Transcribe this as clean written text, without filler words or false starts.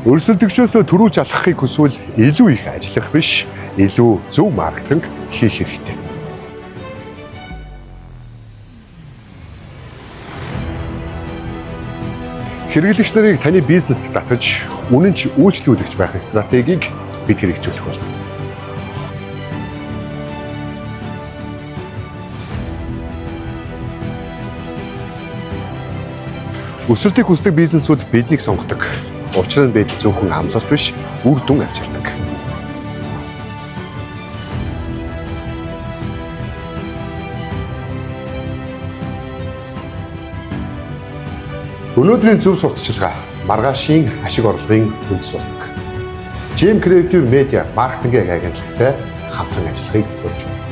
Өрсөлдөгчөөсөө түрүүлж алхахыг хүсвэл илүү их ажиллах биш, илүү зөв маркетинг хийх хэрэгтэй. Хэрэглэгч нарыг таны бизнест татаж, үнэн ч үйлчлүүлэгч байх стратегийг бид хэрэгжүүлэх болно. Өсөлтийг хүсдэг бизнесүүд биднийг сонгодог. Учир нь бид зөвхөн амлалт биш, үр дүн авчирдаг. Өнөөдрийн зөв сурталчилгаа маргаашийн ашиг орлогын үндэс болдог. Gem Creative Media маркетингийн агентлагтай хамтран ажиллахыг урьж байна.